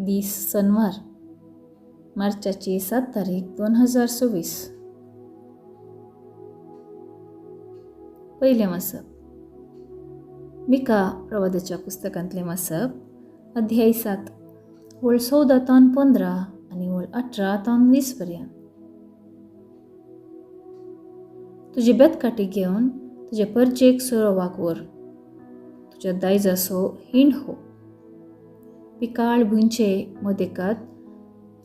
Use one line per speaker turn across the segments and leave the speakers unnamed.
दीस सनवार, मार्चाची 7 तारीख 2026. पयलें वाचप मिका प्रवादाच्या पुस्तकांतलें वाचप, अध्याय 7, वळ 14 तावन 15 आनी वळ 18 तावन 20 पर्यंत. तुजी बेतकाठी घेवन तुजे परजेक सोरोवाक व्हर, तुज्या दायजाचो हिंड हो. पिकाळ भुंयचे मदेकात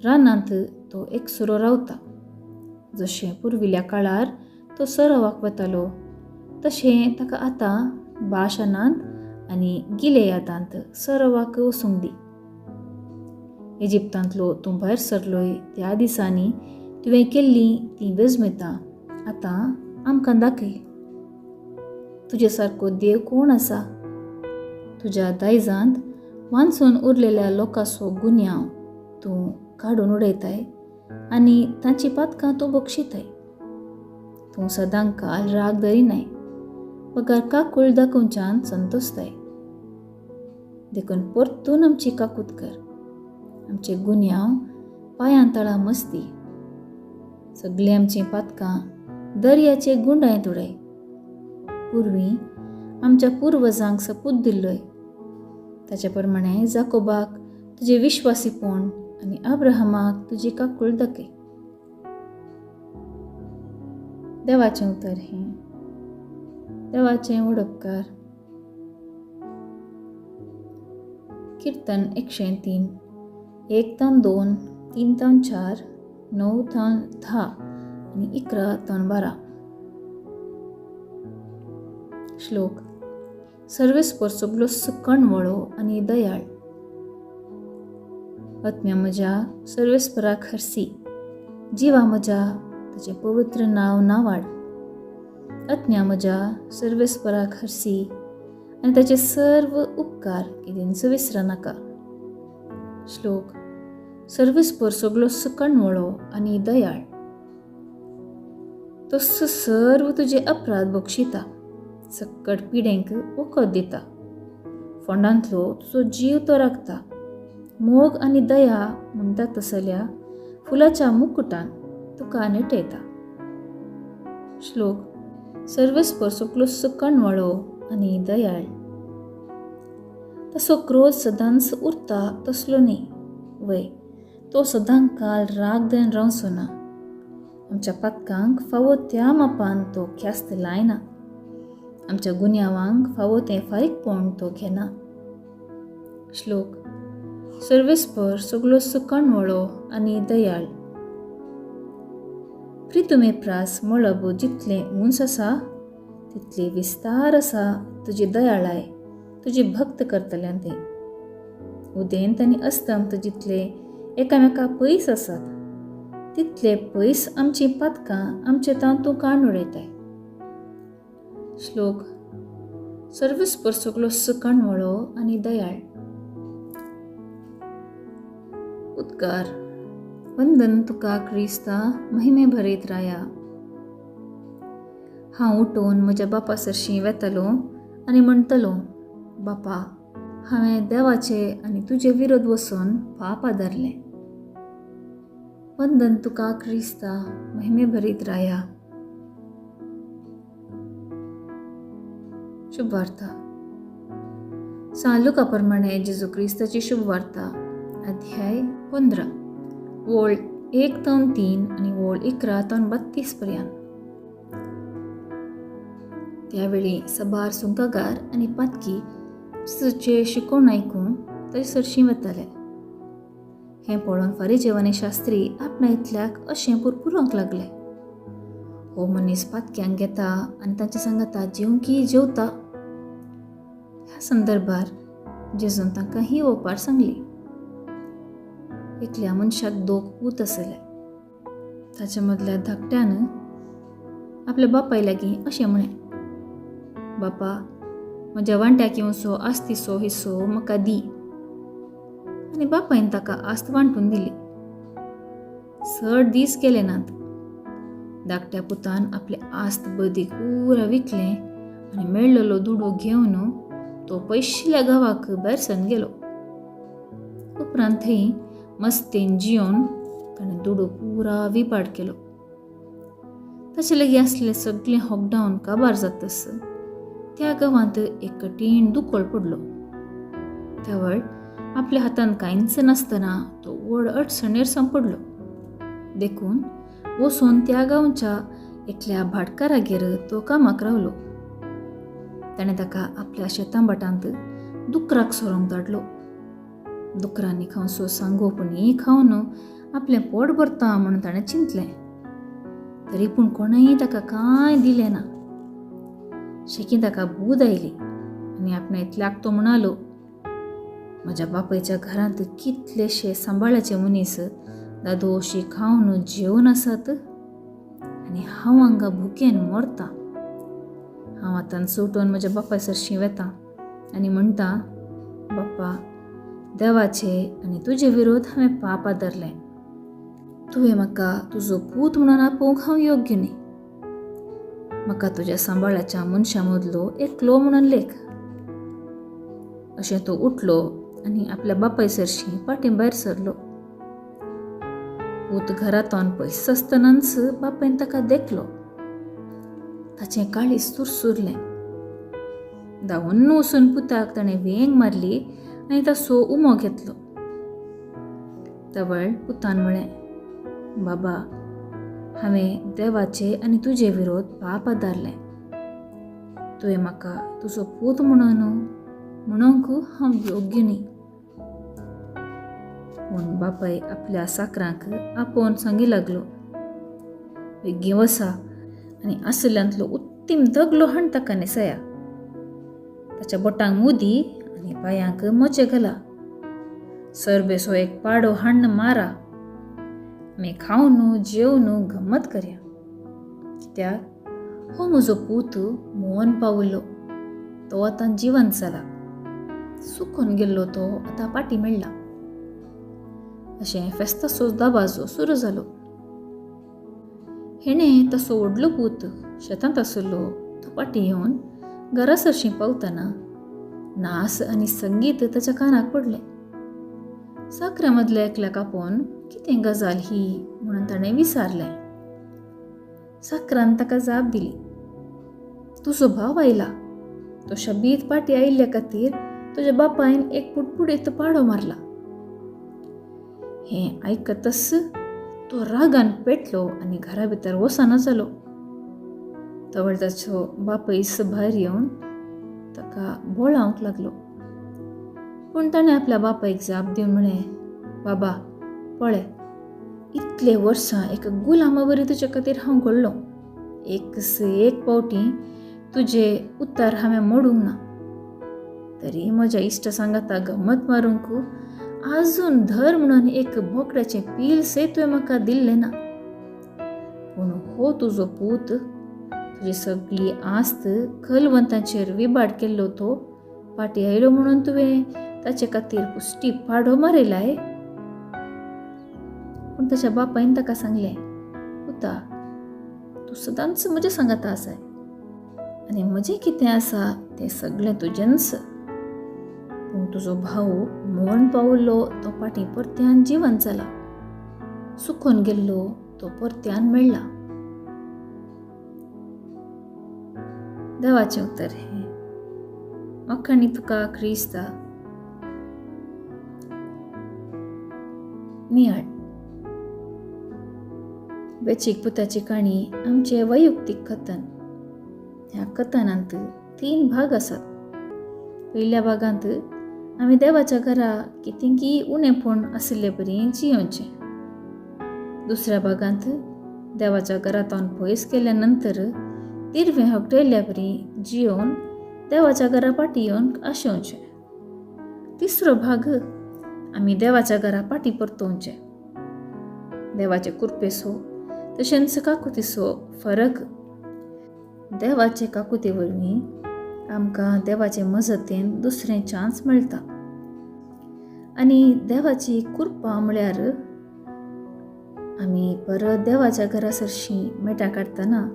रानांत तो एक सोरो रावता. जशें पुर्विल्ल्या काळार तो सोरोवाक वतालो तशें ताका आतां बाशानांत आनी गिलेयादांत सोरोवाक वचूंक दी. इजिप्तांतलो तूं भायर सरलोय त्या दिसांनी तुवें केल्लीं तीं वेजमेतां आतां आमकां दाखय. तुजे सारको देव कोण आसा? तुज्या दायजांत वांचून उरलेल्या लोकांचो गुन्यांव तूं काडून उडयताय आनी तांची पातकां तूं बक्षिताय. तूं सदां काल राग धरिनाय, बगर काकूळ दाखोवच्यान संतोसताय. देखून परतून आमची काकूत कर, आमचे गुन्यांव पांयां तळा मस्ती. सगळीं आमचीं पातकां दर्याचे गुंडायत उडय. पूर्वी आमच्या पुर्वजांक सपूत दिल्लोय ताचे प्रमाणे जाकोबाक तुजें विश्वासीपण आनी अब्राहमाक तुजी काकूळ दाखय. देवाचें उतर हें. देवाचें वडपकार. कीर्तन 103, 1 तावन 2, 3 तावन 4, 9 तावन 10 आनी 11 तावन 12. श्लोक. सर्वेस्पर सगलो सुकणवळो आनी दयाळ. आत्म्या म्हज्या सर्वेस्पराक हरसी, जिवा म्हज्या ताचें पवित्र नांव नावाड. आत्म्या म्हज्या सर्वेस्पराक हरसी आनी ताचे सर्व उपकार केदींच विसरनाका. श्लोक. सर्वेस्पर सगलो सुकणवळो आनी दयाळ. तो सर्व तुजे अपराध बक्षिता, सक्कड पिडेंक वखद दिता. फोंडांतलो तुजो जीव तो राखता. मोग आनी दया म्हणटा तसल्या फुलाच्या मुकुटान तुका नेटयता. श्लोक. सर्वेस्पर सगलो सुकणवळो आनी दयाळ. तसो क्रोध सदांच उरता तसलो न्ही, वय तो सदां काल राग धरून रावचो ना. आमच्या पातकांक फावो त्या मापान तो ख्यास्त लायना, आमच्या गुन्यांवांक फावो तें फारीकपण तो घेना. श्लोक. सर्वेस्पर सगलो सुकणवळो आनी दयाळ. प्रितुमे प्रास मळब जितलें उंच आसा तितली विस्तार आसा तुजी दयाळाय तुजी भक्त करतल्यान तें. उदेंत आनी अस्तंत जितले एकामेका पयस आसात तितले पयस आमचीं पातकां आमचे तावन तूं काडून उडयताय. श्लोक. सर्वेस्पर सगलो सुकणवळो आनी दयाळ. उद्गार. वंदन तुका क्रिस्ता महिमे भरीत राया. हांव उठून म्हज्या बापा सरशीं वेतलो आनी म्हणटलो, बापा, हांवें देवाचे आनी तुजे विरोध वचून पाप आदारलें. वंदन तुका क्रिस्ता महिमे भरीत राया. शुभवार्ता. सांत लुका प्रमाणे जेजू क्रिस्ताची शुभवार्ता, अध्याय 15, वळ 1 तावन 3 आनी वळ 11 तावन 32 पर्यंत. त्यावेळी सबार सुंकागार आनी पातकी जेजूचें शिकोवण आयकूंक ताचे सरशीं वताले. हें पळोवन फारिजेव आनी शास्त्री आपणा इतल्याक अशें पुरपुरूंक लागले, हो मनीस पातक्यांक घेता आनी तांच्या सांगाता जेवंकी जेवता. ह्या संदर्भार जेजून तांकां ही ओपार सांगली. एकल्या मनशाक 2 पूत आसले. ताच्या मदल्या धाकट्यान आपल्या बापाय लागीं अशें म्हळें, बापा, म्हज्या वांट्याक येवचो आस्तीचो हिस्सो म्हाका दी. आनी बापायन ताका आस्त वांटून दिली. चड दीस गेले नात, धाकट्या पुतान आपले आस्त बदीक पुरा विकलें आनी मेळ्ळलो दुडू घेवन तो पयशिल्ल्या गांवाक भायर सरून गेलो. उपरांत उपरांत थंय मस्तेन जियोन ताणें दुडू पुरा विपाड केलो. ताचे लागीं आसलें सगळें हॉकडावन काबार जातस त्या गांवांत एक कठीण दुकळ पडलो. त्यावेळ आपल्या हातान कांयच नासतना तो व्हड अडचणेर सांपडलो. देखून वचून त्या गांवच्या एकल्या भाटकारागेर तो कामाक रावलो. ताणें ताका आपल्या शेतां भाटांत दुकराक सोरोंक धाडलो. दुकरांनी खावसो सांगो पुणी खावन आपलें पोट भरता म्हणून ताणें चिंतलें. तरी पूण कोणेंय ताका कांय दिलें ना. शेकीं ताका बूद आयली आनी आपणा इतल्याक तो म्हणालो, म्हज्या बापायच्या घरांत कितलेशे सांबाळाचे मनीस दादोशी खावन जेवन आसात आनी हांव हांगा भुकेन मरता. हांव आतां सुटून म्हज्या बापाय सरशीं वेता आनी म्हणटा, बाप्पा, देवाचे आनी तुजे विरोध हांवें पाप आदरलें. तुवें म्हाका तुजो पूत म्हणून आपोवंक हांव योग्य न्ही. म्हाका तुज्या सांबाळाच्या मनशां मदलो एकलो म्हणून लेख. अशें तो उठलो आनी आपल्या बापाय सरशीं फाटीं भायर सरलो. पूत घरांतल्यान पयस आसतनाच बापायन ताका देखलो. ताचें काळीज सुरसुरलें. धांवून वचून पुताक ताणें वेंग मारली आनी ताचो उमो घेतलो. तवळ पुतान म्हळें, बाबा, हांवें देवाचे आनी तुजे विरोध पाप आदारलें. तुवें म्हाका तुजो पूत म्हणून म्हणूंक हांव योग्य न्ही. पूण बापाय आपल्या साकरांक आपोवन सांगी लागलो, बेगीन वसा आनी आशिल्ल्यांतलो उत्तीम दगलो हाण ताका न्हेसया. ताच्या बोटांक मुदी आनी पांयांक मोचे घाला. सरबेसो एक पाडो हाण्ण मारा. आमी खावन जेवन गम्मत करया. कित्याक हो म्हजो पूत मोन पावलो, तो आतां जिवंत जाला. सुकून गेल्लो तो आतां पाटी मेळ्ळा. अशें फेस्ताचो दबाजो सुरू जालो. हेणें तसो व्हडलो पूत शेतांत आशिल्लो तो पाटी येवन घरा सरशीं पावतना नास आनी संगीत ताच्या कानाक पडलें. साकऱ्या मदल्या एकल्याक आपोवन कितें गजाल ही म्हणून ताणें विचारलें. साकरान ताका जाप दिली, तुजो भाव आयला. तो शबीत पाटी आयिल्ल्या खातीर तुज्या बापायन एक पुटपुटीत पाडो मारला. हें आयकतच तो रागान पेटलो आनी घरा भितर वचना जालो. तवळ ताचो बापयस भायर येवन ताका बोळावंक लागलो. पूण ताणें आपल्या बापायक जाप दिवन म्हळें, बाबा, पळय, इतले वर्सां एका गुलामा बरी तुजे खातीर हांव घडलो. एक पावटी तुजे उतार हांवें मोडूंक ना. तरी म्हज्या इश्टा सांगाता गमत मारूंक आजून धर म्हणून एक बोकड्याचें पील सयत तुवें म्हाका दिल्लें ना. पूण हो तुजो पूत तुजी सगळी आस्त कलवंतांचेर विबाड केल्लो तो फाटीं आयलो म्हणून तुवें ताचे खातीर पुश्टी पाडो मारयलाय. पूण ताच्या बापायन ताका सांगलें, पुता, तूं सदांच म्हज्या सांगाता आसाय आनी म्हजें कितें आसा तें सगळें तुजेंच. पूण तुजो भाव मरण पावल्लो तो फाटीं परत्यान जिवंत जाला. सुकून गेल्लो तो परत्यान मेळ्ळा. देवाचें उतर हें. वाखाणी तुका क्रिस्ता. नियाळ. वेचीक पुताची काणी आमचें वैयक्तीक कथन. ह्या कथनांत 3 भाग आसात. पयल्या भागांत आमी देवाच्या घरा कितेंकी उणेपण आशिल्ले बरी जियोवचें. दुसऱ्या भागांत देवाच्या घरांतल्यान पयस केल्या नंतर तिरवें हकटयल्ल्या बरी जियोवन देवाच्या घरा फाटीं येवन आशेवचें. तिसरो भाग आमी देवाच्या घरा फाटीं परतोवचें. देवाचे कुरपेसो तशेंच काकुतीचो फरक. देवाचे काकुती वरवीं आमकां देवाचे मजतीन दुसरें चान्स मेळटा. आनी देवाची कृपा म्हळ्यार आमी परत देवाच्या घरा सरशीं मेटां काडटना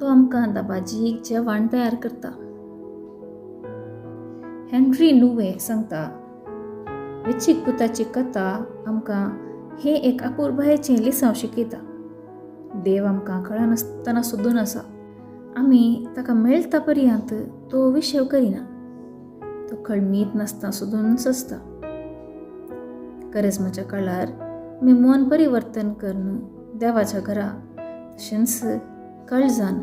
तो आमकां दबाजीक जेवण तयार करता. हेनरी नुवे सांगता, वेचीक पुताची कथा आमकां हें एक अपुरबायेचें लिसांव शिकयता. देव आमकां कळनासतना सोदून आसा. आमी ताका मेळटा पर्यंत तो विशेव करिना. तो खळमीत नासतना सोदूनच आसता. करेज्माच्या काळार आमी मन परिवर्तन करून देवाच्या घरा तशेंच काळजान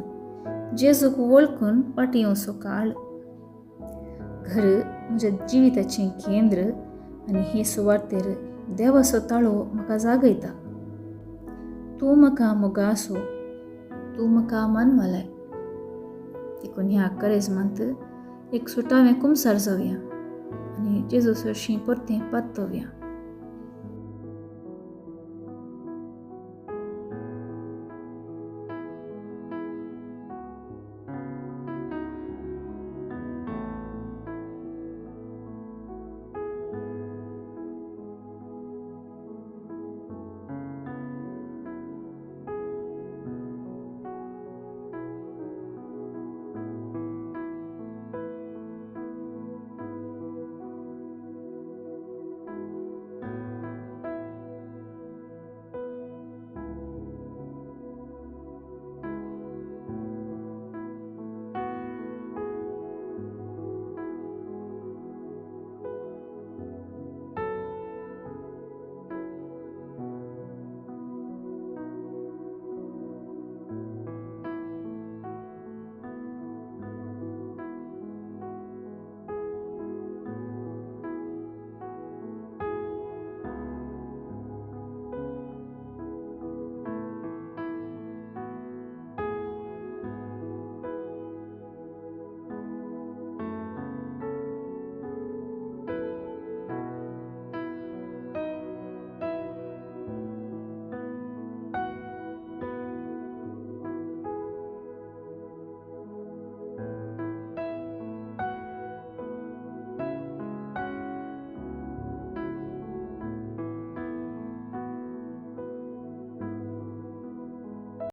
जेजूक वळखून फाटीं येवचो काळ. घर म्हज्या जिविताचें केंद्र आनी हे सुवातेर देवाचो ताळो म्हाका जागयता. तूं म्हाका मोगासो, तूं म्हाका मानवालाय. देखून ह्या करेजमांत एक सुटावें कुमसार जावया आनी जेजू सरशीं परतें पातवया.